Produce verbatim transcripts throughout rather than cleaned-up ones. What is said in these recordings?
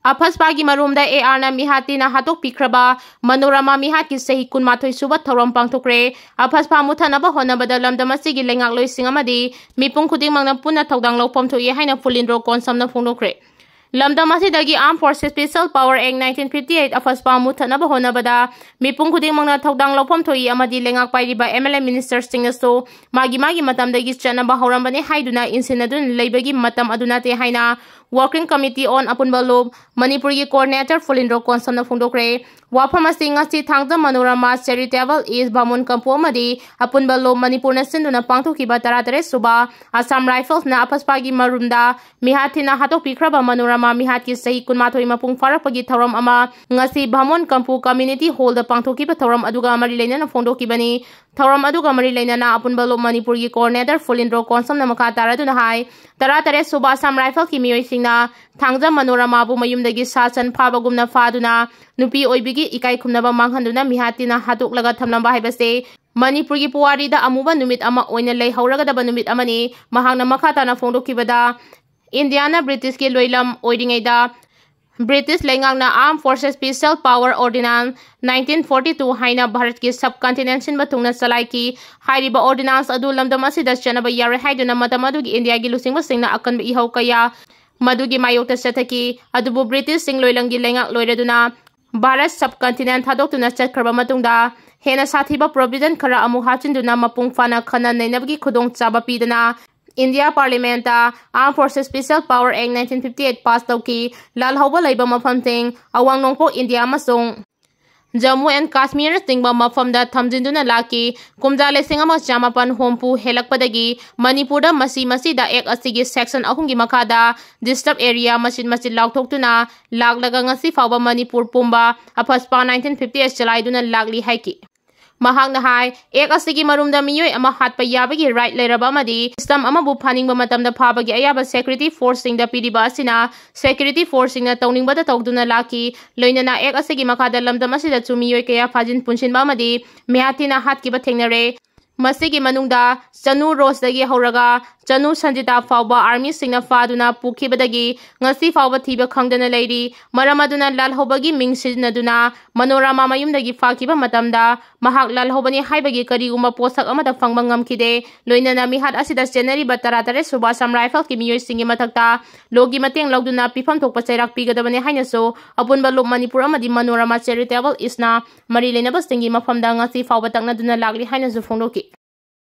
ꯑꯐꯁꯄꯥꯒꯤ ꯃꯔꯨꯝꯗ ꯑꯦ ꯑꯥꯔꯅ ꯃꯤꯍꯥꯠ ꯊꯤꯅ ꯍꯥꯠꯇꯣꯛꯄꯤꯈ꯭ꯔꯕ ꯃꯅꯣꯔꯃꯥ ꯃꯤꯍꯥꯠꯀꯤ ꯆꯍꯤ ꯀꯨꯟꯃꯥꯊꯣꯏ ꯁꯨꯕ ꯊꯧꯔꯝ ꯄꯥꯡꯊꯣꯛꯈ꯭ꯔꯦ꯫ ꯑꯐꯁꯄꯥ ꯃꯨꯠꯊꯠꯅꯕ ꯍꯣꯠꯅꯕꯗ ꯂꯝꯗꯝ ꯑꯁꯤꯒꯤ ꯂꯩꯉꯥꯛꯂꯣꯏꯁꯤꯡ ꯑꯃꯗꯤ ꯃꯤꯄꯨꯝ ꯈꯨꯗꯤꯡꯃꯛꯅ ꯄꯨꯟꯅ ꯊꯧꯗꯥꯡ ꯂꯧꯐꯝ ꯊꯣꯛꯏ ꯍꯥꯏꯅ ꯐꯨꯂꯤꯟꯗ꯭ꯔꯣ ꯀꯣꯟꯁꯝꯅ ꯐꯣꯡꯗꯣꯛꯈ꯭ꯔꯦ꯫ ꯂꯝꯗꯝ ꯑꯁꯤꯗꯒꯤ Armed Forces Special Power Act nineteen fifty eight ꯑꯐꯁꯄꯥ ꯃꯨꯠꯊꯠꯅꯕ ꯍꯣꯠꯅꯕꯗ ꯃꯤꯄꯨꯝ ꯈꯨꯗꯤꯡꯃꯛꯅ ꯊꯧꯗꯥꯡ ꯂꯧꯐꯝ ꯊꯣꯛꯏ ꯑꯃꯗꯤ ꯂꯩꯉꯥꯛ ꯄꯥꯏꯔꯤꯕ ꯑꯦꯝ ꯑꯦꯜ ꯑꯦ ꯃꯤꯅꯤꯁꯇꯔꯁꯤꯡꯅꯁꯨ ꯃꯥꯒꯤ ꯃꯥꯒꯤ ꯃꯇꯝꯗꯒꯤ ꯆꯠꯅꯕ ꯍꯧꯔꯝꯕꯅꯤ ꯍꯥꯏꯗꯨꯅ ꯏꯟꯁꯤꯟꯅꯗꯨꯅ ꯂꯩꯕꯒꯤ ꯃꯇꯝ ꯑꯗꯨ ꯅꯠꯇꯦ ꯍꯥꯏꯅ Working Committee on ꯑꯄꯨꯟꯕ ꯂꯨꯞ ꯃꯅꯤꯄꯨꯔꯒꯤ coordinator ꯐꯨꯂꯤꯟꯗ꯭ꯔꯣ ꯀꯣꯟꯁꯝꯅ ꯐꯣꯡꯗꯣꯛꯈ꯭ꯔꯦ꯫ ꯋꯥꯐꯝ ꯑꯁꯤ ꯉꯁꯤ ꯊꯥꯡꯖ ꯃꯅꯣꯔꯃꯥ Charitable East ꯕꯥꯃꯣꯟ ꯀꯝꯄꯨ ꯑꯃꯗꯤ ꯑꯄꯨꯟꯕ ꯂꯨꯞ ꯃꯅꯤꯄꯨꯔꯅ ꯁꯤꯟꯗꯨꯅ ꯄꯥꯡꯊꯣꯛꯈꯤꯕ ꯇꯔꯥꯇꯔꯦꯠ ꯁꯨꯕ Assam Riflesꯅ ꯑꯐꯁꯄꯥꯒꯤ ꯃꯔꯨꯝꯗ ꯃꯤꯍꯥꯠ ꯊꯤꯅ ꯍꯥꯠꯇꯣꯛꯄꯤꯈ꯭ꯔꯕ ꯃꯅꯣꯔꯃꯥ ꯃꯤꯍꯥꯠꯀꯤ ꯆꯍꯤ ꯀꯨꯟꯃꯥꯊꯣꯏ ꯃꯄꯨꯡ ꯐꯥꯔꯛꯄꯒꯤ ꯊꯧꯔꯝ ꯑꯃ ꯉꯁꯤ ꯚꯥꯃꯣꯟ ꯀꯝꯄꯨ Community Hallꯗ ꯄꯥꯡꯊꯣꯛꯈꯤꯕ ꯊꯧꯔꯝ ꯑꯗꯨꯒ ꯃꯔꯤ ꯂꯩꯅꯅ ꯐꯣꯡꯗꯣꯛꯈꯤꯕꯅꯤ꯫ ꯊꯧꯔꯝ ꯑꯗꯨꯒ ꯃꯔꯤ ꯂꯩꯅꯅ ꯑꯄꯨꯟꯕ ꯂꯨꯞ ꯃꯅꯤꯄꯨꯔꯒꯤ coordinator ꯐꯨꯂꯤꯟꯗ꯭ꯔꯣ ꯀꯣꯟꯁꯝꯅ ꯃꯈꯥ ꯇꯥꯔꯗꯨꯅ ꯍꯥꯏ, ꯇꯔꯥꯇꯔꯦꯠ ꯁꯨꯕ Assam Riflesꯀꯤ ꯃꯤꯑꯣꯏꯁꯤꯡꯅ ꯊꯥꯡꯖ ꯃꯅꯣꯔꯃꯥꯕꯨ ꯃꯌꯨꯝꯗꯒꯤ ꯁꯥ ꯁꯟ ꯐꯥꯕꯒꯨꯝꯅ ꯐꯥꯗꯨꯅ ꯅꯨꯄꯤ ꯑꯣꯏꯕꯤꯒꯤ ꯏꯀꯥꯏ ꯈꯨꯝꯅꯕ ꯃꯥꯡꯍꯟꯗꯨꯅ ꯃꯤꯍꯥꯠ ꯊꯤꯅ ꯍꯥꯠꯇꯣꯛꯂꯒ ꯊꯝꯂꯝꯕ ꯍꯥꯏꯕꯁꯤ ꯃꯅꯤꯄꯨꯔꯒꯤ ꯄꯨꯋꯥꯔꯤꯗ ꯑꯃꯨꯕ ꯅꯨꯃꯤꯠ ꯑꯃ ꯑꯣꯏꯅ ꯂꯩꯍꯧꯔꯒꯗꯕ ꯅꯨꯃꯤꯠ ꯑꯃꯅꯤ꯫ ꯃꯍꯥꯛꯅ ꯃꯈꯥ ꯇꯥꯅ ꯐꯣꯡꯗꯣꯛꯈꯤꯕꯗ, ꯏꯟꯗꯤꯌꯥꯅ ꯕ꯭ꯔꯤꯇꯤꯁꯀꯤ ꯂꯣꯏꯂꯝ ꯑꯣꯏꯔꯤꯉꯩꯗ ꯕ꯭ꯔꯤꯇꯤꯁ ꯂꯩꯉꯥꯛꯅ Armed Forces Special Power Ordinance nineteen forty two ꯍꯥꯏꯅ ꯚꯥꯔꯠꯀꯤ subcontinent ꯁꯤꯟꯕ ꯊꯨꯡꯅ ꯆꯂꯥꯏꯈꯤ꯫ ꯍꯥꯏꯔꯤꯕ ordinance ꯑꯗꯨ ꯂꯝꯗꯝ ꯑꯁꯤꯗ ꯆꯠꯅꯕ ꯌꯥꯔꯣꯏ ꯍꯥꯏꯗꯨꯅ ꯃꯇꯝ ꯑꯗꯨꯒꯤ ꯏꯟꯗꯤꯌꯥꯒꯤ ꯂꯨꯆꯤꯡꯕꯁꯤꯡꯅ ꯑꯀꯟꯕ ꯏꯍꯧ ꯀꯌꯥ ꯃꯗꯨꯒꯤ ꯃꯥꯌꯣꯛꯇ ꯆꯠꯊꯈꯤ꯫ ꯑꯗꯨꯕꯨ ꯕ꯭ꯔꯤꯇꯤꯁꯁꯤꯡ ꯂꯣꯏꯂꯝꯒꯤ ꯂꯩꯉꯥꯛ ꯂꯣꯏꯔꯗꯨꯅ ꯚꯥꯔꯠ subcontinent ꯊꯥꯗꯣꯛꯇꯨꯅ ꯆꯠꯈ꯭ꯔꯕ ꯃꯇꯨꯡꯗ ꯍꯦꯟꯅ ꯁꯥꯊꯤꯕ provision ꯈꯔ ꯑꯃꯨꯛ ꯍꯥꯞꯆꯤꯟꯗꯨꯅ ꯃꯄꯨꯡ ꯐꯥꯅ ꯈꯟꯅ ꯅꯩꯅꯕꯒꯤ ꯈꯨꯗꯣꯡꯆꯥꯕ ꯄꯤꯗꯅ India ꯄꯥꯔꯂꯤꯌꯥꯃꯦꯟꯠꯇ Armed Forces Special Power Act nineteen fifty eight pass ꯇꯧꯈꯤ꯫ ꯂꯥꯜꯍꯧꯕ ꯂꯩꯕ ꯃꯐꯝꯁꯤꯡ, ꯑꯋꯥꯡ ꯅꯣꯡꯄꯣꯛ ꯏꯟꯗꯤꯌꯥ ꯑꯃꯁꯨꯡ ꯖꯝꯃꯨ ꯑꯦꯟ ꯀꯥꯁꯃꯤꯔꯅꯆꯤꯡꯕ ꯃꯐꯝꯗ ꯊꯝꯖꯤꯟꯗꯨꯅ ꯂꯥꯛꯈꯤ꯫ ꯀꯨꯝꯖꯥ ꯂꯤꯁꯤꯡ ꯑꯃ ꯆꯥꯃꯥꯄꯟ ꯍꯨꯝꯐꯨ ꯍꯦꯜꯂꯛꯄꯗꯒꯤ ꯃꯅꯤꯄꯨꯔꯗ ꯃꯁꯤ ꯃꯁꯤꯗ Act ꯑꯁꯤꯒꯤ section ꯑꯍꯨꯝꯒꯤ ꯃꯈꯥꯗ disturb area ꯃꯆꯤꯠ ꯃꯆꯤꯠ ꯂꯥꯎꯊꯣꯛꯇꯨꯅ ꯂꯥꯛꯂꯒ ꯉꯁꯤ ꯐꯥꯎꯕ ꯃꯅꯤꯄꯨꯔ ꯄꯨꯝꯕ ꯑꯐꯁꯄꯥ nineteen fifty eight ꯆꯂꯥꯏꯗꯨꯅ ꯂꯥꯛꯂꯤ ꯍꯥꯏꯈꯤ꯫ ꯃꯍꯥꯛꯅ ꯍꯥꯏ, Act ꯑꯁꯤꯒꯤ ꯃꯔꯨꯝꯗ ꯃꯤꯑꯣꯏ ꯑꯃ ꯍꯥꯠꯄ ꯌꯥꯕꯒꯤ right ꯂꯩꯔꯕ ꯑꯃꯗꯤ system ꯑꯃꯕꯨ ꯐꯥꯅꯤꯡꯕ ꯃꯇꯝꯗ ꯐꯥꯕꯒꯤ ꯑꯌꯥꯕ security forceꯁꯤꯡꯗ ꯄꯤꯔꯤꯕ ꯑꯁꯤꯅ security forceꯁꯤꯡꯅ ꯇꯧꯅꯤꯡꯕꯗ ꯇꯧꯗꯨꯅ ꯂꯥꯛꯈꯤ꯫ ꯂꯣꯏꯅꯅ Act ꯑꯁꯤꯒꯤ ꯃꯈꯥꯗ ꯂꯝꯗꯝ ꯑꯁꯤꯗꯁꯨ ꯃꯤꯑꯣꯏ ꯀꯌꯥ ꯐꯥꯖꯤꯟ ꯄꯨꯟꯁꯤꯟꯕ ꯑꯃꯗꯤ ꯃꯤꯍꯥꯠ ꯊꯤꯅ ꯍꯥꯠꯈꯤꯕ ꯊꯦꯡꯅꯔꯦ꯫ ꯃꯁꯤꯒꯤ ꯃꯅꯨꯡꯗ ꯆꯅꯨ ꯔꯣꯁꯇꯒꯤ ꯍꯧꯔꯒ ꯆꯅꯨ ꯁꯟꯖꯤꯇꯥ ꯐꯥꯎꯕ ꯑꯥꯔꯃꯤꯁꯤꯡꯅ ꯐꯥꯗꯨꯅ ꯄꯨꯈꯤꯕꯗꯒꯤ ꯉꯁꯤ ꯐꯥꯎꯕ ꯊꯤꯕ ꯈꯪꯗꯅ ꯂꯩꯔꯤ꯫ ꯃꯔꯝ ꯑꯗꯨꯅ ꯂꯥꯜꯍꯧꯕꯒꯤ ꯃꯤꯡ ꯁꯤꯖꯤꯟꯅꯗꯨꯅ ꯃꯅꯣꯔꯃꯥ ꯃꯌꯨꯝꯗꯒꯤ ꯐꯥꯈꯤꯕ ꯃꯇꯝꯗ ꯃꯍꯥꯛ ꯂꯥꯜꯍꯧꯕꯅꯤ ꯍꯥꯏꯕꯒꯤ ꯀꯔꯤꯒꯨꯝꯕ ꯄꯣꯠꯁꯛ ꯑꯃꯠꯇ ꯐꯪꯕ ꯉꯝꯈꯤꯗꯦ꯫ ꯂꯣꯏꯅꯅ ꯃꯤꯍꯥꯠ ꯑꯁꯤꯗ ꯆꯦꯟꯅꯔꯤꯕ ꯇꯔꯥꯇꯔꯦꯠ ꯁꯨꯕ ꯑꯁꯥꯝ ꯔꯥꯏꯐꯜꯁꯀꯤ ꯃꯤꯑꯣꯏꯁꯤꯡꯒꯤ ꯃꯊꯛꯇ ꯂꯣꯒꯤ ꯃꯇꯦꯡ ꯂꯧꯗꯨꯅ ꯄꯤꯐꯝ ꯊꯣꯛꯄ ꯆꯩꯔꯥꯛ ꯄꯤꯒꯗꯕꯅꯤ ꯍꯥꯏꯅꯁꯨ ꯑꯄꯨꯟꯕ ꯂꯨꯞ ꯃꯅꯤꯄꯨꯔ ꯑꯃꯗꯤ ꯃꯅꯣꯔꯃꯥ ꯆꯦꯔꯤꯇꯦꯕꯜ ꯏꯁꯅ ꯃꯔꯤ ꯂꯩꯅꯕꯁꯤꯡꯒꯤ ꯃꯐꯝꯗ ꯉꯁꯤ ꯐꯥꯎꯕ ꯇꯛꯅꯗꯨꯅ ꯂꯥꯛꯂꯤ ꯍꯥꯏꯅꯁꯨ ꯐꯣꯡꯗꯣꯛꯈꯤ꯫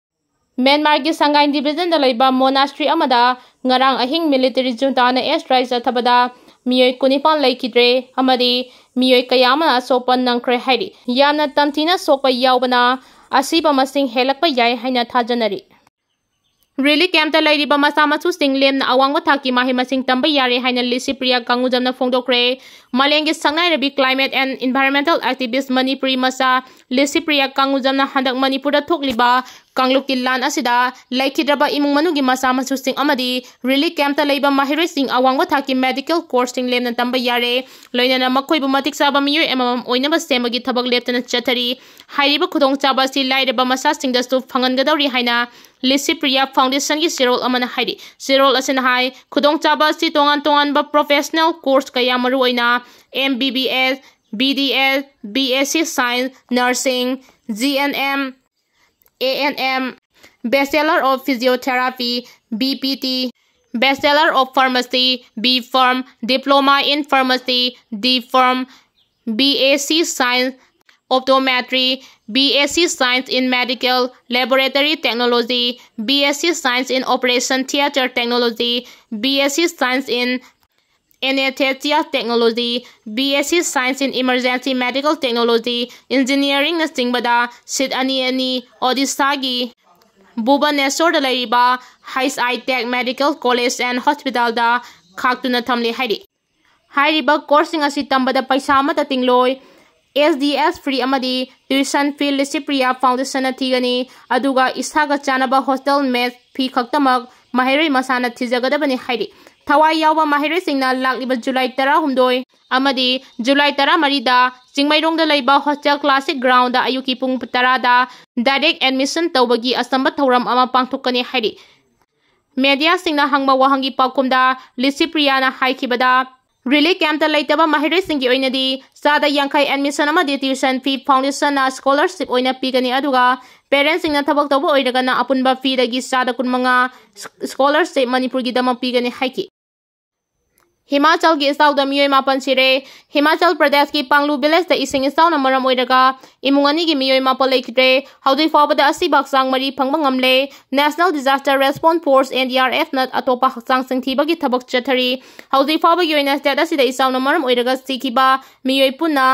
ꯃ꯭ꯌꯥꯟꯃꯥꯔꯒꯤ ꯁꯪꯒꯥꯏ ꯗꯤꯕꯤꯖꯟꯗ ꯂꯩꯕ ꯃꯣꯅꯥꯁꯇ꯭ꯔꯤ ꯑꯃꯗ ꯉꯔꯥꯡ ꯑꯍꯤꯡ ꯃꯤꯂꯤꯇꯔꯤ ꯖꯨꯟꯇꯥꯅ ꯑꯦꯌꯔ ꯁ꯭ꯇ꯭ꯔꯥꯏꯛ ꯆꯠꯊꯕꯗ ꯃꯤꯑꯣꯏ ꯀꯨꯟꯅꯤꯄꯥꯟ ꯂꯩꯈꯤꯗ꯭ꯔꯦ ꯑꯃꯗꯤ ꯃꯤꯑꯣꯏ ꯀꯌꯥ ꯑꯃꯅ ꯑꯁꯣꯛꯄ ꯅꯪꯈ꯭ꯔꯦ ꯍꯥꯏꯔꯤ꯫ ꯌꯥꯝꯅ ꯇꯝꯊꯤꯅ ꯁꯣꯛꯄ ꯌꯥꯎꯕꯅ ꯑꯁꯤꯕ ꯃꯁꯤꯡ ꯍꯦꯜꯂꯛꯄ ꯌꯥꯏ ꯍꯥꯏꯅ ꯊꯥꯖꯅꯔꯤ꯫ ꯔꯤꯂꯤꯐ ꯀꯦꯝꯞꯇ ꯂꯩꯔꯤꯕ ꯃꯆꯥ ꯃꯁꯨꯁꯤꯡ ꯂꯦꯝꯅ ꯑꯋꯥꯡꯕ ꯊꯥꯛꯀꯤ ꯃꯍꯩ ꯃꯁꯤꯡ ꯇꯝꯕ ꯌꯥꯔꯦ ꯍꯥꯏꯅ ꯂꯤꯁꯤꯄ꯭ꯔꯤꯌꯥ ꯀꯥꯡꯉꯨꯖꯝꯅ ꯐꯣꯡꯗꯣꯛꯈ꯭ꯔꯦ꯫ ꯃꯥꯂꯦꯝꯒꯤ ꯁꯛꯅꯥꯏꯔꯕꯤ climate and environmental activist Manipuri ꯃꯆꯥ ꯂꯤꯁꯤꯄ꯭ꯔꯤꯌꯥ ꯀꯥꯡꯉꯨꯖꯝꯅ ꯍꯟꯗꯛ ꯃꯅꯤꯄꯨꯔꯗ ꯊꯣꯛꯂꯤꯕ ꯀꯥꯡꯂꯨꯞꯀꯤ ꯂꯥꯟ ꯑꯁꯤꯗ ꯂꯩꯈꯤꯗ꯭ꯔꯕ ꯏꯃꯨꯡ ꯃꯅꯨꯡꯒꯤ ꯃꯆꯥ ꯃꯁꯨꯁꯤꯡ ꯑꯃꯗꯤ ꯔꯤꯂꯤꯐ ꯀꯦꯝꯞꯇ ꯂꯩꯕ ꯃꯍꯩꯔꯣꯏꯁꯤꯡ ꯑꯋꯥꯡꯕ ꯊꯥꯛꯀꯤ ꯃꯦꯗꯤꯀꯦꯜ ꯀꯣꯔꯁꯁꯤꯡ ꯂꯦꯝꯅ ꯇꯝꯕ ꯌꯥꯔꯦ꯫ ꯂꯣꯏꯅꯅ ꯃꯈꯣꯏꯕꯨ ꯃꯇꯤꯛ ꯆꯥꯕ ꯃꯤꯑꯣꯏ ꯑꯃꯃꯝ ꯑꯣꯏꯅꯕ ꯁꯦꯝꯕꯒꯤ ꯊꯕꯛ ꯂꯦꯞꯇꯅ ꯆꯠꯊꯔꯤ꯫ ꯍꯥꯏꯔꯤꯕ ꯈꯨꯗꯣꯡꯆꯥꯕ ꯑꯁꯤ ꯂꯥꯏꯔꯕ ꯃꯆꯥꯁꯤꯡꯗꯁꯨ ꯐꯪꯍꯟꯒꯗꯧꯔꯤ ꯍꯥꯏꯅ ꯂꯤꯁꯤꯄ꯭ꯔꯤꯌꯥ ꯐꯥꯎꯟꯗꯦꯁꯟꯒꯤ ꯆꯦꯔꯣꯜ ꯑꯃꯅ ꯍꯥꯏꯔꯤ꯫ ꯆꯦꯔꯣꯜ ꯑꯁꯤꯅ ꯍꯥꯏ, ꯈꯨꯗꯣꯡꯆꯥꯕ ꯑꯁꯤ ꯇꯣꯉꯥꯟ ꯇꯣꯉꯥꯟꯕ ꯄ꯭ꯔꯣꯐꯦꯁꯅꯦꯜ ꯀꯣꯔꯁ ꯀꯌꯥ, ꯃꯔꯨꯑꯣꯏꯅ M B B S, B D S, B S C Science, Nursing, G N M, A N M, Bachelor of Physiotherapy, B P T, Bachelor of Pharmacy, B Pharm, Diploma in Pharmacy, D Pharm, B S C Science, Optometry, B S C Science in Medical Laboratory Technology, B S C Science in Operation Theatre Technology, B S C Science in Anesthesia Technology, B S C Science in Emergency Medical Technology, Engineeringꯅꯆꯤꯡꯕꯗ seat ꯑꯅꯤ ꯑꯅꯤ ꯑꯣꯗꯤꯁꯥꯒꯤ ꯚꯨꯕꯅꯦꯁꯣꯔꯗ ꯂꯩꯔꯤꯕ H I Tech Medical College and Hospitalꯗ ꯈꯥꯛꯇꯨꯅ ꯊꯝꯂꯤ ꯍꯥꯏꯔꯤ꯫ ꯍꯥꯏꯔꯤꯕ ꯀꯣꯔꯁꯁꯤꯡ ꯑꯁꯤ ꯇꯝꯕꯗ ꯄꯩꯁꯥ ꯑꯃꯠꯇ ꯇꯤꯡꯂꯣꯏ꯫ S D S free ꯑꯃꯗꯤ tuition fee ꯂꯤꯁꯤꯄ꯭ꯔꯤꯌꯥ ꯐꯥꯎꯟꯗꯦꯁꯟꯅ ꯊꯤꯒꯅꯤ, ꯑꯗꯨꯒ ꯏꯁꯥꯒ ꯆꯥꯟꯅꯕ ꯍꯣꯁꯇꯦꯜ ꯃꯦꯁ ꯐꯤ ꯈꯛꯇꯃꯛ ꯃꯍꯩꯔꯣꯏ ꯃꯁꯥꯅ ꯊꯤꯖꯒꯗꯕꯅꯤ ꯍꯥꯏꯔꯤ꯫ ꯊꯋꯥꯏ ꯌꯥꯎꯕ ꯃꯍꯩꯔꯣꯏꯁꯤꯡꯅ ꯂꯥꯛꯂꯤꯕ ꯖꯨꯂꯥꯏ ꯇꯔꯥꯍꯨꯝꯗꯣꯏ ꯑꯃꯗꯤ ꯖꯨꯂꯥꯏ ꯇꯔꯥꯃꯔꯤꯗ ꯆꯤꯡꯃꯩꯔꯣꯡꯗ ꯂꯩꯕ ꯍꯣꯁꯇꯦꯜ ꯀ꯭ꯂꯥꯁꯤꯛ ꯒ꯭ꯔꯥꯎꯟꯗ ꯑꯌꯨꯛꯀꯤ ꯄꯨꯡ ꯇꯔꯥꯗ ꯗꯥꯏꯔꯦꯛ ꯑꯦꯗꯃꯤꯁꯟ ꯇꯧꯕꯒꯤ ꯑꯆꯝꯕ ꯊꯧꯔꯝ ꯑꯃ ꯄꯥꯡꯊꯣꯛꯀꯅꯤ ꯍꯥꯏꯔꯤ꯫ ꯃꯦꯗꯤꯌꯥꯁꯤꯡꯅ ꯍꯪꯕ ꯋꯥꯍꯪꯒꯤ ꯄꯥꯎꯈꯨꯝꯗ ꯂꯤꯁꯤꯄ꯭ꯔꯤꯌꯥꯅ ꯍꯥꯏꯈꯤꯕꯗ, ꯔꯤꯂꯤꯐ ꯀꯦꯝꯞꯇ ꯂꯩꯇꯕ ꯃꯍꯩꯔꯣꯏꯁꯤꯡꯒꯤ ꯑꯣꯏꯅꯗꯤ ꯆꯥꯗ ꯌꯥꯡꯈꯩ ꯑꯦꯗꯃꯤꯁꯟ ꯑꯃꯗꯤ ꯇ꯭ꯌꯨꯁꯟ ꯐꯤ ꯐꯥꯎꯟꯗꯦꯁꯟꯅ ꯁ꯭ꯀꯣꯂꯔꯁꯤꯞ ꯑꯣꯏꯅ ꯄꯤꯒꯅꯤ, ꯑꯗꯨꯒ ꯄꯦꯔꯦꯟꯁꯤꯡꯅ ꯊꯕꯛ ꯇꯧꯕ ꯑꯣꯏꯔꯒꯅ ꯑꯄꯨꯟꯕ ꯐꯤꯗꯒꯤ ꯆꯥꯗ ꯀꯨꯟꯃꯉꯥ ꯁ꯭ꯀꯣꯂꯔꯁꯤꯞ ꯃꯅꯤꯄꯨꯔꯒꯤꯗꯃꯛ ꯄꯤꯒꯅꯤ ꯍꯥꯏꯈꯤ꯫ ꯍꯤꯃꯥꯆꯜꯒꯤ ꯏꯆꯥꯎꯗ ꯃꯤꯑꯣꯏ ꯃꯥꯄꯟ ꯁꯤꯔꯦ꯫ ꯍꯤꯃꯥꯆꯜ ꯄ꯭ꯔꯗꯦꯁꯀꯤ ꯄꯥꯡꯂꯨ ꯚꯤꯂꯦꯖꯇ ꯏꯁꯤꯡ ꯏꯆꯥꯎꯅ ꯃꯔꯝ ꯑꯣꯏꯔꯒ ꯏꯃꯨꯡ ꯑꯅꯤꯒꯤ ꯃꯤꯑꯣꯏ ꯃꯥꯄꯟ ꯂꯩꯈꯤꯗ꯭ꯔꯦ꯫ ꯍꯧꯖꯤꯛ ꯐꯥꯎꯕꯗ ꯑꯁꯤꯕ ꯍꯛꯆꯥꯡ ꯃꯔꯤ ꯐꯪꯕ ꯉꯝꯂꯦ꯫ National Disaster Response Force, NDRFꯅ ꯑꯇꯣꯞꯄ ꯍꯛꯆꯥꯡꯁꯤꯡ ꯊꯤꯕꯒꯤ ꯊꯕꯛ ꯆꯠꯊꯔꯤ꯫ ꯍꯧꯖꯤꯛ ꯐꯥꯎꯕꯒꯤ ꯑꯣꯏꯅ ꯁ꯭ꯇꯦꯠ ꯑꯁꯤꯗ ꯏꯆꯥꯎꯅ ꯃꯔꯝ ꯑꯣꯏꯔꯒ ꯁꯤꯈꯤꯕ ꯃꯤꯑꯣꯏ ꯄꯨꯟꯅ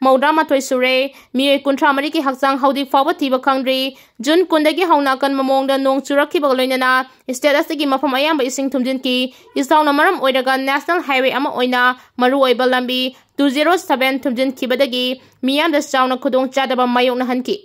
ꯃꯧꯗ꯭ꯔꯥ ꯃꯥꯊꯣꯏ ꯁꯨꯔꯦ꯫ ꯃꯤꯑꯣꯏ ꯀꯨꯟꯊ꯭ꯔꯥ ꯃꯔꯤꯒꯤ ꯍꯛꯆꯥꯡ ꯍꯧꯖꯤꯛ ꯐꯥꯎꯕ ꯊꯤꯕ ꯈꯪꯗ꯭ꯔꯤ꯫ ꯖꯨꯟ ꯀꯨꯟꯗꯒꯤ ꯍꯧꯅ ꯑꯀꯟꯕ ꯃꯑꯣꯡꯗ ꯅꯣꯡ ꯆꯨꯔꯛꯈꯤꯕꯒ ꯂꯣꯏꯅꯅ ꯁ꯭ꯇꯦꯠ ꯑꯁꯤꯒꯤ ꯃꯐꯝ ꯑꯌꯥꯝꯕ ꯏꯁꯤꯡ ꯊꯨꯝꯖꯤꯟꯈꯤ꯫ ꯏꯆꯥꯎꯅ ꯃꯔꯝ ꯑꯣꯏꯔꯒ ꯅꯦꯁꯅꯦꯜ ꯍꯥꯏꯋꯦ ꯑꯃ ꯑꯣꯏꯅ ꯃꯔꯨꯑꯣꯏꯕ ꯂꯝꯕꯤ two zero seven ꯊꯨꯝꯖꯤꯟꯈꯤꯕꯗꯒꯤ ꯃꯤꯌꯥꯝꯗ ꯆꯥꯎꯅ ꯈꯨꯗꯣꯡꯆꯥꯗꯕ ꯃꯥꯌꯣꯛꯅꯍꯟꯈꯤ꯫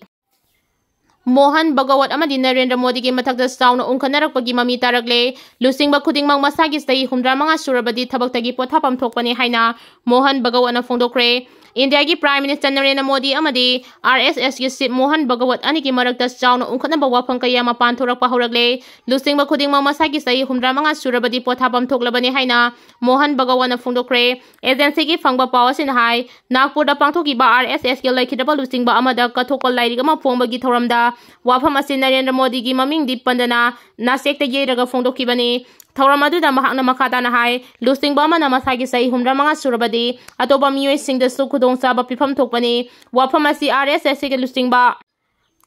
ꯃꯣꯍꯟ ꯚꯒꯋꯠ ꯑꯃꯗꯤ ꯅꯔꯦꯟꯗ꯭ꯔ ꯃꯣꯗꯤꯒꯤ ꯃꯊꯛꯇ ꯆꯥꯎꯅ ꯎꯪꯈꯠꯅꯔꯛꯄꯒꯤ ꯃꯃꯤ ꯇꯥꯔꯛꯂꯦ꯫ ꯂꯨꯆꯤꯡꯕ ꯈꯨꯗꯤꯡꯃꯛ ꯃꯁꯥꯒꯤ ꯆꯍꯤ ꯍꯨꯝꯗ꯭ꯔꯥ ꯃꯉꯥ ꯁꯨꯔꯕꯗꯤ ꯊꯕꯛꯇꯒꯤ ꯄꯣꯊꯥꯐꯝ ꯊꯣꯛꯄꯅꯤ ꯍꯥꯏꯅ ꯃꯣꯍꯟ ꯚꯒꯋꯠꯅ ꯐꯣꯡꯗꯣꯛꯈ꯭ꯔꯦ꯫ ꯏꯟꯗꯤꯌꯥꯒꯤ ꯄ꯭ꯔꯥꯏꯝ ꯃꯤꯅꯤꯁꯇꯔ ꯅꯔꯦꯟꯗ꯭ꯔ ꯃꯣꯗꯤ ꯑꯃꯗꯤ RSSꯀꯤ ꯆꯤꯐ ꯃꯣꯍꯟ ꯚꯒꯋꯠ ꯑꯅꯤꯒꯤ ꯃꯔꯛꯇ ꯆꯥꯎꯅ ꯎꯪꯈꯠꯅꯕ ꯋꯥꯐꯝ ꯀꯌꯥ ꯃꯄꯥꯟ ꯊꯣꯛꯂꯛꯄ ꯍꯧꯔꯛꯂꯦ꯫ ꯂꯨꯆꯤꯡꯕ ꯈꯨꯗꯤꯡꯃꯛ ꯃꯁꯥꯒꯤ ꯆꯍꯤ ꯍꯨꯝꯗ꯭ꯔꯥ ꯃꯉꯥ ꯁꯨꯔꯕꯗꯤ ꯄꯣꯊꯥꯐꯝ ꯊꯣꯛꯂꯕꯅꯤ ꯍꯥꯏꯅ ꯃꯣꯍꯟ ꯚꯒꯋꯠꯅ ꯐꯣꯡꯗꯣꯛꯈ꯭ꯔꯦ꯫ ꯑꯦꯖꯦꯟꯁꯤꯒꯤ ꯐꯪꯕ ꯄꯥꯎ ꯑꯁꯤꯅ ꯍꯥꯏ, ꯅꯥꯒꯄꯨꯔꯗ ꯄꯥꯡꯊꯣꯛꯈꯤꯕ RSSꯀꯤ ꯂꯩꯈꯤꯗ꯭ꯔꯕ ꯂꯨꯆꯤꯡꯕ ꯑꯃꯗ ꯀꯠꯊꯣꯛꯄ ꯂꯥꯏꯔꯤꯛ ꯑꯃ ꯐꯣꯡꯕꯒꯤ ꯊꯧꯔꯝꯗ ꯋꯥꯐꯝ ꯑꯁꯤ ꯅꯔꯦꯟꯗ꯭ꯔ ꯃꯣꯗꯤꯒꯤ ꯃꯃꯤꯡꯗꯤ ꯄꯟꯗꯅ ꯅꯥꯆꯦꯛꯇ ꯌꯩꯔꯒ ꯐꯣꯡꯗꯣꯛꯈꯤꯕꯅꯤ꯫ ꯊꯧꯔꯝ ꯑꯗꯨꯗ ꯃꯍꯥꯛꯅ ꯃꯈꯥ ꯇꯥꯅ ꯍꯥꯏ, ꯂꯨꯆꯤꯡꯕ ꯑꯃꯅ ꯃꯁꯥꯒꯤ ꯆꯍꯤ ꯍꯨꯝꯗ꯭ꯔꯥ ꯃꯉꯥ ꯁꯨꯔꯕꯗꯤ ꯑꯇꯣꯞꯄ ꯃꯤꯑꯣꯏꯁꯤꯡꯗꯁꯨ ꯈꯨꯗꯣꯡꯆꯥꯕ ꯄꯤꯐꯝ ꯊꯣꯛꯄꯅꯤ꯫ ꯋꯥꯐꯝ ꯑꯁꯤ RSSꯀꯤ ꯂꯨꯆꯤꯡꯕ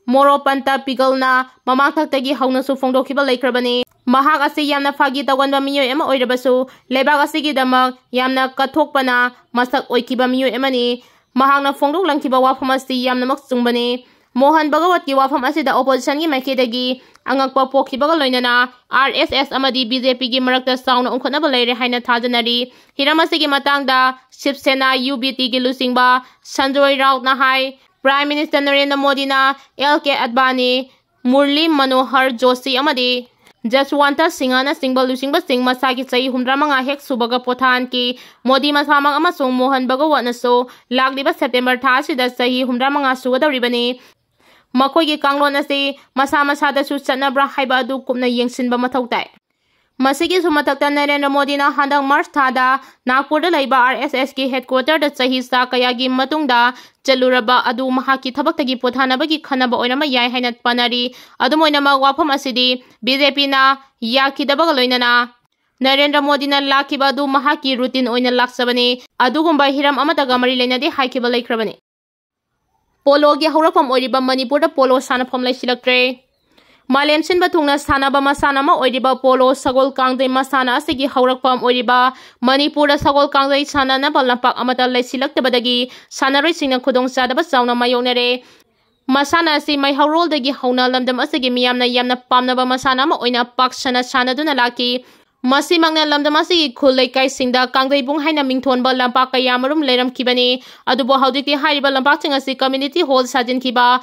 ꯃꯣꯔꯣꯄꯟꯇ ꯄꯤꯒꯜꯅ ꯃꯃꯥꯡꯊꯛꯇꯒꯤ ꯍꯧꯅꯁꯨ ꯐꯣꯡꯗꯣꯛꯈꯤꯕ ꯂꯩꯈ꯭ꯔꯕꯅꯤ꯫ ꯃꯍꯥꯛ ꯑꯁꯤ ꯌꯥꯝꯅ ꯐꯥꯒꯤ ꯇꯧꯒꯟꯕ ꯃꯤꯑꯣꯏ ꯑꯃ ꯑꯣꯏꯔꯕꯁꯨ, ꯂꯩꯕꯥꯛ ꯑꯁꯤꯒꯤꯗꯃꯛ ꯌꯥꯝꯅ ꯀꯠꯊꯣꯛꯄꯅ ꯃꯁꯛ ꯑꯣꯏꯈꯤꯕ ꯃꯤꯑꯣꯏ ꯑꯃꯅꯤ꯫ ꯃꯍꯥꯛꯅ ꯐꯣꯡꯗꯣꯛꯂꯝꯈꯤꯕ ꯋꯥꯐꯝ ꯑꯁꯤ ꯌꯥꯝꯅꯃꯛ ꯆꯨꯝꯕꯅꯤ꯫ ꯃꯣꯍꯟ ꯚꯒꯋꯠꯀꯤ ꯋꯥꯐꯝ ꯑꯁꯤꯗ ꯑꯣꯄꯣꯖꯤꯁꯟꯒꯤ ꯃꯥꯏꯀꯩꯗꯒꯤ ꯑꯉꯛꯄ ꯄꯣꯛꯈꯤꯕꯒ ꯂꯣꯏꯅꯅ RSS ꯑꯃꯗꯤ BJPꯒꯤ ꯃꯔꯛꯇ ꯆꯥꯎꯅ ꯎꯪꯈꯠꯅꯕ ꯂꯩꯔꯦ ꯍꯥꯏꯅ ꯊꯥꯖꯅꯔꯤ꯫ ꯍꯤꯔꯝ ꯑꯁꯤꯒꯤ ꯃꯇꯥꯡꯗ ꯁꯤꯕ ꯁꯦꯅꯥ, UBTꯒꯤ ꯂꯨꯆꯤꯡꯕ ꯁꯟꯖꯣꯏ ꯔꯥꯎꯠꯅ ꯍꯥꯏ, ꯄ꯭ꯔꯥꯏꯝ ꯃꯤꯅꯤꯁꯇꯔ ꯅꯔꯦꯟꯗ꯭ꯔ ꯃꯣꯗꯤꯅ L K ꯑꯗꯕꯥꯅꯤ, ꯃꯨꯔꯂꯤ ꯃꯅꯣꯍꯔ ꯖꯣꯁꯤ ꯑꯃꯗꯤ ꯖꯁꯋꯥꯟꯇ ꯁꯤꯡꯍꯅꯆꯤꯡꯕ ꯂꯨꯆꯤꯡꯕꯁꯤꯡ ꯃꯁꯥꯒꯤ ꯆꯍꯤ ꯍꯨꯝꯗ꯭ꯔꯥ ꯃꯉꯥ ꯍꯦꯛ ꯁꯨꯕꯒ ꯄꯣꯊꯥꯍꯟꯈꯤ꯫ ꯃꯣꯗꯤ ꯃꯁꯥꯃꯛ ꯑꯃꯁꯨꯡ ꯃꯣꯍꯟ ꯚꯒꯋꯠꯅꯁꯨ ꯂꯥꯛꯂꯤꯕ ꯁꯦꯞꯇꯦꯝꯕꯔ ꯊꯥ ꯑꯁꯤꯗ ꯆꯍꯤ ꯍꯨꯝꯗ꯭ꯔꯥ ꯃꯉꯥ ꯁꯨꯒꯗꯧꯔꯤꯕꯅꯤ꯫ ꯃꯈꯣꯏꯒꯤ ꯀꯥꯡꯂꯣꯟ ꯑꯁꯤ ꯃꯁꯥ ꯃꯁꯥꯗꯁꯨ ꯆꯠꯅꯕ꯭ꯔꯥ ꯍꯥꯏꯕ ꯑꯗꯨ ꯀꯨꯞꯅ ꯌꯦꯡꯁꯤꯟꯕ ꯃꯊꯧ ꯇꯥꯏ꯫ ꯃꯁꯤꯒꯤꯁꯨ ꯃꯊꯛꯇ, ꯅꯔꯦꯟꯗ꯭ꯔ ꯃꯣꯗꯤꯅ ꯍꯟꯗꯛ ꯃꯥꯔꯆ ꯊꯥꯗ ꯅꯥꯒꯄꯨꯔꯗ ꯂꯩꯕ ꯑꯥꯔ ꯑꯦꯁ ꯑꯦꯁꯀꯤ ꯍꯦꯗꯀ꯭ꯋꯥꯇꯔꯗ ꯆꯍꯤ ꯆꯥ ꯀꯌꯥꯒꯤ ꯃꯇꯨꯡꯗ ꯆꯠꯂꯨꯔꯕ ꯑꯗꯨ ꯃꯍꯥꯛꯀꯤ ꯊꯕꯛꯇꯒꯤ ꯄꯣꯊꯥꯅꯕꯒꯤ ꯈꯟꯅꯕ ꯑꯣꯏꯔꯝꯕ ꯌꯥꯏ ꯍꯥꯏꯅ ꯄꯥꯅꯔꯤ꯫ ꯑꯗꯨꯝ ꯑꯣꯏꯅꯃꯛ, ꯋꯥꯐꯝ ꯑꯁꯤꯗꯤ ꯕꯤ ꯖꯦ ꯄꯤꯅ ꯌꯥꯈꯤꯗꯕꯒ ꯂꯣꯏꯅꯅ ꯅꯔꯦꯟꯗ꯭ꯔ ꯃꯣꯗꯤꯅ ꯂꯥꯛꯈꯤꯕ ꯑꯗꯨ ꯃꯍꯥꯛꯀꯤ ꯔꯨꯇꯤꯟ ꯑꯣꯏꯅ ꯂꯥꯛꯆꯕꯅꯤ, ꯑꯗꯨꯒꯨꯝꯕ ꯍꯤꯔꯝ ꯑꯃꯠꯇꯒ ꯃꯔꯤ ꯂꯩꯅꯗꯦ ꯍꯥꯏꯈꯤꯕ ꯂꯩꯈ꯭ꯔꯕꯅꯤ꯫ ꯄꯣꯂꯣꯒꯤ ꯍꯧꯔꯛꯐꯝ ꯑꯣꯏꯔꯤꯕ ꯃꯅꯤꯄꯨꯔꯗ ꯄꯣꯂꯣ ꯁꯥꯟꯅꯐꯝ ꯂꯩꯁꯤꯜꯂꯛꯇ꯭ꯔꯦ꯫ ꯃꯥꯂꯦꯝ ꯁꯤꯟꯕ ꯊꯨꯡꯅ ꯁꯥꯟꯅꯕ ꯃꯁꯥꯟꯅ ꯑꯃ ꯑꯣꯏꯔꯤꯕ ꯄꯣꯂꯣ ꯁꯒꯣꯜ ꯀꯥꯡꯖꯩ ꯃꯁꯥꯟꯅ ꯑꯁꯤꯒꯤ ꯍꯧꯔꯛꯐꯝ ꯑꯣꯏꯔꯤꯕ ꯃꯅꯤꯄꯨꯔꯗ ꯁꯒꯣꯜ ꯀꯥꯡꯖꯩ ꯁꯥꯟꯅꯅꯕ ꯂꯝꯄꯥꯛ ꯑꯃꯠꯇ ꯂꯩꯁꯤꯜꯂꯛꯇꯕꯗꯒꯤ ꯁꯥꯟꯅꯔꯣꯏꯁꯤꯡꯅ ꯈꯨꯗꯣꯡꯆꯥꯗꯕ ꯆꯥꯎꯅ ꯃꯥꯌꯣꯛꯅꯔꯦ꯫ ꯃꯁꯥꯟꯅ ꯑꯁꯤ ꯃꯩꯍꯧꯔꯣꯜꯗꯒꯤ ꯍꯧꯅ ꯂꯝꯗꯝ ꯑꯁꯤꯒꯤ ꯃꯤꯌꯥꯝꯅ ꯌꯥꯝꯅ ꯄꯥꯝꯅꯕ ꯃꯁꯥꯟꯅ ꯑꯃ ꯑꯣꯏꯅ ꯄꯥꯛ ꯁꯟꯅ ꯁꯥꯟꯅꯗꯨꯅ ꯂꯥꯛꯈꯤ꯫ ꯃꯁꯤꯃꯛꯅ ꯂꯝꯗꯝ ꯑꯁꯤꯒꯤ ꯈꯨꯜ ꯂꯩꯀꯥꯏꯁꯤꯡꯗ ꯀꯥꯡꯖꯩꯕꯨꯡ ꯍꯥꯏꯅ ꯃꯤꯡꯊꯣꯟꯕ ꯂꯝꯄꯥꯛ ꯀꯌꯥ ꯑꯃꯔꯣꯝ ꯂꯩꯔꯝꯈꯤꯕꯅꯤ꯫ ꯑꯗꯨꯕꯨ ꯍꯧꯖꯤꯛꯇꯤ ꯍꯥꯏꯔꯤꯕ ꯂꯝꯄꯥꯛꯁꯤꯡ ꯑꯁꯤ ꯀꯝꯃ꯭ꯌꯨꯅꯤꯇꯤ ꯍꯣꯜ ꯁꯥꯖꯤꯟꯈꯤꯕ,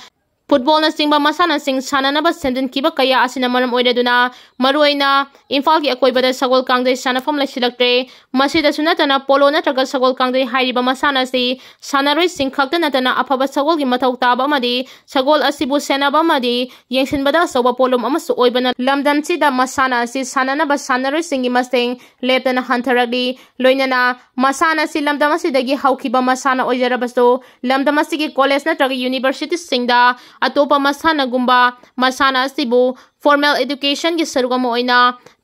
ꯐꯨꯠꯕꯣꯜꯅꯆꯤꯡꯕ ꯃꯁꯥꯟꯅꯁꯤꯡ ꯁꯥꯟꯅꯅꯕ ꯁꯦꯝꯖꯤꯟꯈꯤꯕ ꯀꯌꯥ ꯑꯁꯤꯅ ꯃꯔꯝ ꯑꯣꯏꯔꯗꯨꯅ ꯃꯔꯨꯑꯣꯏꯅ ꯏꯝꯐꯥꯜꯒꯤ ꯑꯀꯣꯏꯕꯗ ꯁꯒꯣꯜ ꯀꯥꯡꯖꯩ ꯁꯥꯟꯅꯐꯝ ꯂꯩꯁꯤꯜꯂꯛꯇ꯭ꯔꯦ꯫ ꯃꯁꯤꯗꯁꯨ ꯅꯠꯇꯅ ꯄꯣꯂꯣ ꯅꯠꯇ꯭ꯔꯒ ꯁꯒꯣꯜ ꯀꯥꯡꯖꯩ ꯍꯥꯏꯔꯤꯕ ꯃꯁꯥꯟꯅ ꯑꯁꯤ ꯁꯥꯟꯅꯔꯣꯏꯁꯤꯡ ꯈꯛꯇ ꯅꯠꯇꯅ ꯑꯐꯕ ꯁꯒꯣꯜꯒꯤ ꯃꯊꯧ ꯇꯥꯕ ꯑꯃꯗꯤ ꯁꯒꯣꯜ ꯑꯁꯤꯕꯨ ꯁꯦꯟꯅꯕ ꯑꯃꯗꯤ ꯌꯦꯡꯁꯤꯟꯕꯗ ꯑꯆꯧꯕ ꯄꯣꯠꯂꯨꯝ ꯑꯃꯁꯨ ꯑꯣꯏꯕꯅ ꯂꯝꯗꯝꯁꯤꯗ ꯃꯁꯥꯟꯅ ꯑꯁꯤ ꯁꯥꯟꯅꯅꯕ ꯁꯥꯟꯅꯔꯣꯏꯁꯤꯡꯒꯤ ꯃꯁꯤꯡ ꯂꯦꯞꯇꯅ ꯍꯟꯊꯔꯛꯂꯤ꯫ ꯂꯣꯏꯅꯅ ꯃꯁꯥꯟꯅ ꯑꯁꯤ ꯂꯝꯗꯝ ꯑꯁꯤꯗꯒꯤ ꯍꯧꯈꯤꯕ ꯃꯁꯥꯟꯅ ꯑꯣꯏꯖꯔꯕꯁꯨ ꯂꯝꯗꯝ ꯑꯁꯤꯒꯤ ꯀꯣꯂꯦꯖ ꯅꯠꯇ꯭ꯔꯒ ꯌꯨꯅꯤꯚꯔꯁꯤꯇꯤꯁꯤꯡꯗ ꯑꯇꯣꯞꯄ ꯃꯁꯥꯟꯅꯒꯨꯝꯕ ꯃꯁꯥꯟꯅ ꯑꯁꯤꯕꯨ ꯐꯣꯔꯃꯦꯜ ꯑꯦꯗꯨꯀꯦꯁꯟꯒꯤ ꯁꯔꯨꯛ ꯑꯃ ꯑꯣꯏꯅ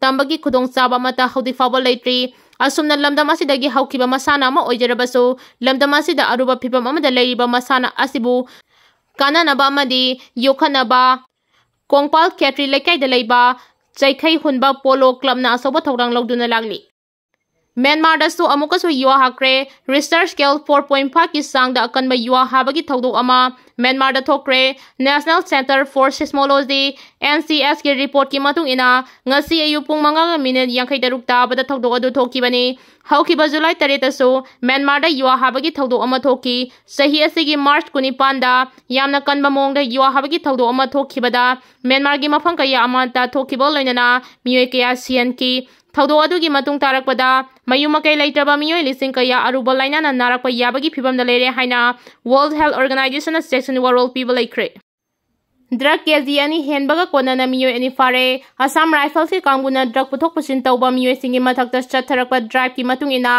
ꯇꯝꯕꯒꯤ ꯈꯨꯗꯣꯡꯆꯥꯕ ꯑꯃꯠꯇ ꯍꯧꯖꯤꯛ ꯐꯥꯎꯕ ꯂꯩꯇ꯭ꯔꯤ꯫ ꯑꯁꯨꯝꯅ ꯂꯝꯗꯝ ꯑꯁꯤꯗꯒꯤ ꯍꯧꯈꯤꯕ ꯃꯁꯥꯟꯅ ꯑꯃ ꯑꯣꯏꯖꯔꯕꯁꯨ ꯂꯝꯗꯝ ꯑꯁꯤꯗ ꯑꯔꯨꯕ ꯐꯤꯕꯝ ꯑꯃꯗ ꯂꯩꯔꯤꯕ ꯃꯁꯥꯟꯅ ꯑꯁꯤꯕꯨ ꯀꯥꯟꯅꯅꯕ ꯑꯃꯗꯤ ꯌꯣꯛꯈꯠꯅꯕ ꯀꯣꯡꯄꯥꯜ ꯈꯦꯇ꯭ꯔꯤ ꯂꯩꯀꯥꯏꯗ ꯂꯩꯕ ꯆꯩꯈꯩ ꯍꯨꯟꯕ ꯄꯣꯂꯣ ꯀ꯭ꯂꯕꯅ ꯑꯆꯧꯕ ꯊꯧꯗꯥꯡ ꯂꯧꯗꯨꯅ ꯂꯥꯛꯂꯤ꯫ ꯃ꯭ꯌꯥꯟꯃꯥꯔꯗꯁꯨ ꯑꯃꯨꯛꯀꯁꯨ ꯌꯨꯍꯥ ꯍꯥꯈ꯭ꯔꯦ꯫ ꯔꯤꯁꯇꯔ ꯁ꯭ꯀꯦꯜ ꯐꯣꯔ ꯄꯣꯏꯟ ꯐꯥꯏꯚꯀꯤ ꯆꯥꯡꯗ ꯑꯀꯟꯕ ꯌꯨꯍꯥ ꯍꯥꯕꯒꯤ ꯊꯧꯗꯣꯛ ꯑꯃ ꯃ꯭ꯌꯥꯟꯃꯥꯔꯗ ꯊꯣꯛꯈ꯭ꯔꯦ꯫ National Centre for Seismology, N C S ꯀꯤ ꯔꯤꯄꯣꯔꯠꯀꯤ ꯃꯇꯨꯡ ꯏꯟꯅ, ꯉꯁꯤ ꯑꯌꯨꯛ ꯄꯨꯡ ꯃꯉꯥꯒ ꯃꯤꯅꯤꯠ ꯌꯥꯡꯈꯩ ꯇꯔꯨꯛ ꯇꯥꯕꯗ ꯊꯧꯗꯣꯛ ꯑꯗꯨ ꯊꯣꯛꯈꯤꯕꯅꯤ꯫ ꯍꯧꯈꯤꯕ ꯖꯨꯂꯥꯏ ꯇꯔꯦꯠꯇꯁꯨ ꯃ꯭ꯌꯥꯟꯃꯥꯔꯗ ꯌꯨꯍꯥ ꯍꯥꯕꯒꯤ ꯊꯧꯗꯣꯛ ꯑꯃ ꯊꯣꯛꯈꯤ꯫ ꯆꯍꯤ ꯑꯁꯤꯒꯤ ꯃꯥꯔꯆ ꯀꯨꯟꯅꯤꯄꯥꯟꯗ ꯌꯥꯝꯅ ꯀꯟꯕ ꯃꯑꯣꯡꯗ ꯌꯨꯍꯥ ꯍꯥꯕꯒꯤ ꯊꯧꯗꯣꯛ ꯑꯃ ꯊꯣꯛꯈꯤꯕꯗ, ꯃ꯭ꯌꯥꯟꯃꯥꯔꯒꯤ ꯃꯐꯝ ꯀꯌꯥ ꯑꯃꯗ ꯊꯣꯛꯈꯤꯕ ꯂꯣꯏꯅꯅ ꯃꯤꯑꯣꯏ ꯀꯌꯥ ꯁꯤꯍꯟꯈꯤ꯫ ꯊꯧꯗꯣꯛ ꯑꯗꯨꯒꯤ ꯃꯇꯨꯡ ꯇꯥꯔꯛꯄꯗ, ꯃꯌꯨꯝ ꯃꯀꯩ ꯂꯩꯇ꯭ꯔꯕ ꯃꯤꯑꯣꯏ ꯂꯤꯁꯤꯡ ꯀꯌꯥ ꯑꯔꯨꯕ ꯂꯥꯏꯅꯥꯅ ꯅꯥꯔꯛꯄ ꯌꯥꯕꯒꯤ ꯐꯤꯕꯝꯗ ꯂꯩꯔꯦ ꯍꯥꯏꯅ World Health Organizationꯅ ꯆꯦꯛꯁꯤꯟ ꯋꯥꯔꯣꯜ ꯄꯤꯕ ꯂꯩꯈ꯭ꯔꯦ꯫ ꯗ꯭ꯔꯒ ꯀꯦ ꯖꯤ ꯑꯅꯤ ꯍꯦꯟꯕꯒ ꯀꯣꯟꯅꯅ ꯃꯤꯑꯣꯏ ꯑꯅꯤ ꯐꯥꯔꯦ꯫ ꯑꯁꯥꯝ ꯔꯥꯏꯐꯜꯁꯀꯤ ꯀꯥꯡꯕꯨꯅ ꯗ꯭ꯔꯒ ꯄꯨꯊꯣꯛ ꯄꯨꯁꯤꯟ ꯇꯧꯕ ꯃꯤꯑꯣꯏꯁꯤꯡꯒꯤ ꯃꯊꯛꯇ ꯆꯠꯊꯔꯛꯄ ꯗ꯭ꯔꯥꯏꯚꯀꯤ ꯃꯇꯨꯡ ꯏꯟꯅ,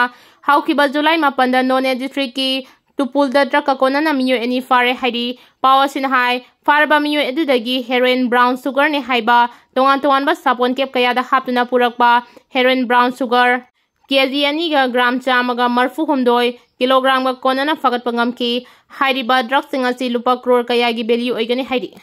ꯍꯧꯈꯤꯕ ꯖꯨꯂꯥꯏ ꯃꯥꯄꯟꯗ ꯅꯣꯅꯦ ꯗꯤꯁꯇ꯭ꯔꯤꯛꯀꯤ ꯇꯨꯄꯨꯜꯗ ꯗ꯭ꯔꯒꯀ ꯀꯣꯟꯅꯅ ꯃꯤꯑꯣꯏ ꯑꯅꯤ ꯐꯥꯔꯦ ꯍꯥꯏꯔꯤ꯫ ꯄꯥꯎ ꯑꯁꯤꯅ ꯍꯥꯏ, ꯐꯥꯔꯕ ꯃꯤꯑꯣꯏ ꯑꯗꯨꯗꯒꯤ heroin brown sugarꯅꯤ ꯍꯥꯏꯕ ꯇꯣꯉꯥꯟ ꯇꯣꯉꯥꯟꯕ ꯁꯥꯄꯣꯟ ꯀꯦꯞ ꯀꯌꯥꯗ ꯍꯥꯞꯇꯨꯅ ꯄꯨꯔꯛꯄ heroin brown sugar ꯀꯦ ꯖꯤ ꯑꯅꯤꯒ ꯒ꯭ꯔꯥꯝ ꯆꯥꯝꯃꯒ ꯃꯔꯤꯐꯨ ꯍꯨꯝꯗꯣꯏ, ꯀꯤꯂꯣꯒ꯭ꯔꯥꯝꯒ ꯀꯣꯟꯅꯅ ꯐꯥꯒꯠꯄ ꯉꯝꯈꯤ꯫ ꯍꯥꯏꯔꯤꯕ ꯗ꯭ꯔꯒꯁꯤꯡ ꯑꯁꯤ ꯂꯨꯄꯥ ꯀ꯭ꯔꯣꯔ ꯀꯌꯥꯒꯤ value ꯑꯣꯏꯒꯅꯤ ꯍꯥꯏꯔꯤ꯫